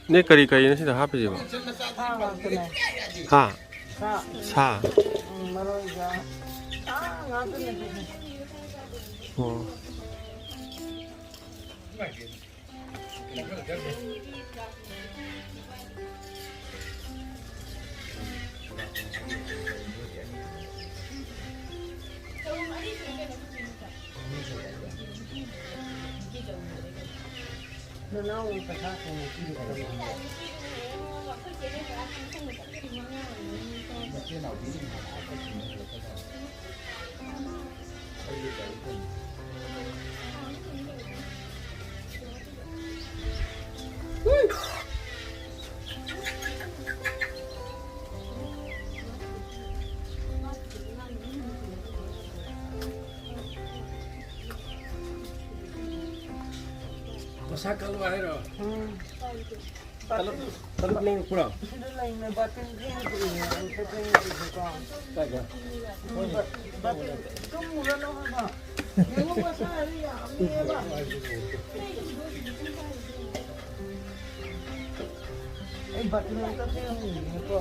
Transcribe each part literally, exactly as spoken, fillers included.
ꯅꯣꯏ ꯀꯔꯤ ꯀꯔꯤꯅꯣ ꯁꯤꯗ ꯍꯥꯞꯄꯤꯁꯤꯕꯣ? ꯁꯥ ꯉꯥꯛꯇꯅꯦ꯫ ꯍꯥ? ꯁꯥ꯫ ꯁꯥ? ꯎꯝ, ꯃꯔꯣꯏꯒ꯫ ꯁꯥ ꯉꯥꯛꯇꯅꯦ ꯁꯤꯗꯤ꯫ ꯑꯣ꯫ ꯅꯅꯥꯎ ꯄꯩꯁꯥ ꯀꯩꯅꯣ ꯄꯤꯔꯛꯀꯗꯕ꯫ ꯃꯁꯥ ꯀꯜꯂꯨ ꯍꯥꯏꯔꯣ? ꯎꯝ꯫ ꯇꯂꯞ, ꯇꯂꯞ ꯂꯧꯔꯛꯄ꯭ꯔꯣ? ꯁꯤꯗ ꯂꯩꯅꯦ, ꯕꯥꯇꯤꯟ ꯐꯦꯡꯗ꯭ꯔꯤꯅꯦ, ꯑꯝꯇ ꯐꯦꯡꯗ꯭ꯔꯤꯕꯀꯣ꯫ ꯀꯥꯏꯗ? ꯎꯝ, ꯕꯥ-, ꯕꯥꯇꯤꯟ ꯇꯨꯝꯃꯨꯔꯅꯨ ꯍꯥꯏꯕ꯫ ꯌꯦꯡꯉꯨ ꯃꯁꯥꯗꯤ ꯌꯥꯝꯃꯦꯕ꯫ ꯑꯩ ꯕꯥꯇꯤꯟ ꯑꯝꯇ ꯐꯦꯡꯉꯨꯈꯤꯒꯦꯀꯣ꯫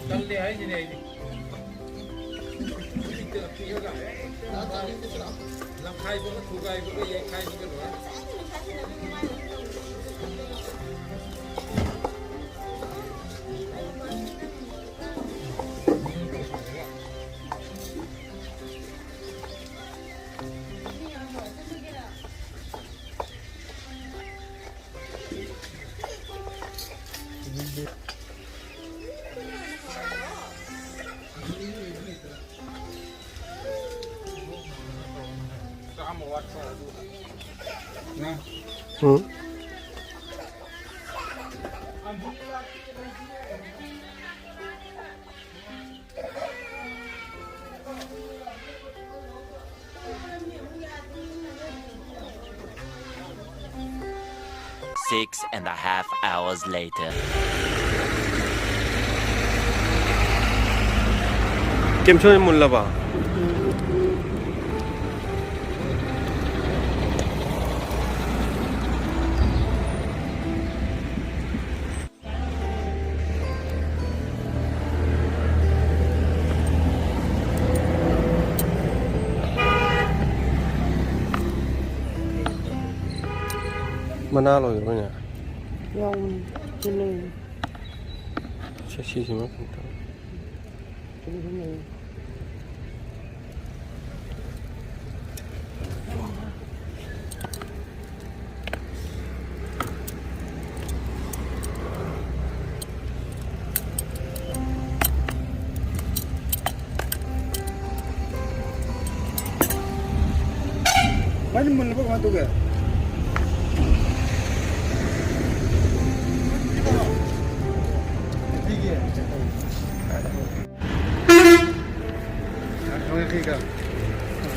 ꯀꯜꯂꯦ ꯍꯥꯏꯁꯤꯅꯦ ꯑꯩꯗꯤ꯫ ꯍꯧꯖꯤꯛꯇ ꯄꯤꯛꯑꯒ ꯍꯦꯛꯇ ꯂꯪꯈꯥꯏꯕꯒ ꯊꯨꯒꯥꯏꯕꯒ ꯌꯩꯈꯥꯏꯕꯒ ꯂꯣꯏꯔꯦ꯫ ꯆꯥꯝꯃ ꯋꯥꯠꯄ ꯑꯗꯨ꯫ ꯎꯝ꯫ Six and a half hours later. ꯀꯦꯝꯁꯣꯟ ꯃꯨꯜꯂꯕ? ꯃꯅꯥ ꯂꯣꯏꯈ꯭ꯔꯕꯅꯦ? ꯌꯥꯎꯕꯅꯦ꯫ ꯁꯤ ꯂꯩ꯫ ꯁꯦ, ꯁꯤꯁꯤꯃ ꯀꯩꯅꯣ ꯇꯧ꯫ ꯁꯤꯗꯁꯨ ꯂꯩ꯫ ꯃꯩ ꯃꯨꯜꯂꯕ ꯀꯃꯥꯏ ꯇꯧꯒꯦ?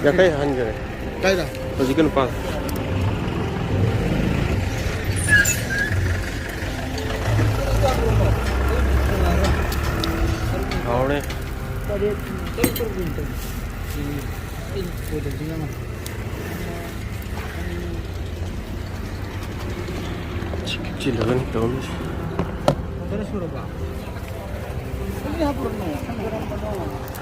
ꯌꯥꯡꯈꯩ ꯍꯟꯈ꯭ꯔꯦ꯫ ꯀꯥꯏꯗ? ꯍꯧꯖꯤꯛꯀꯤ ꯅꯨꯄꯥꯗꯣ꯫ ꯍꯥꯎꯔꯦ꯫ ꯆꯤꯛ ꯆꯤꯛ ꯆꯤꯜꯂꯒꯅꯤ ꯇꯧꯔꯝꯃꯤꯁꯦ꯫ ꯈꯔ ꯁꯨꯔꯕ? ꯑꯗꯨꯗꯤ ꯍꯥꯞꯄꯨꯔꯅꯨ꯫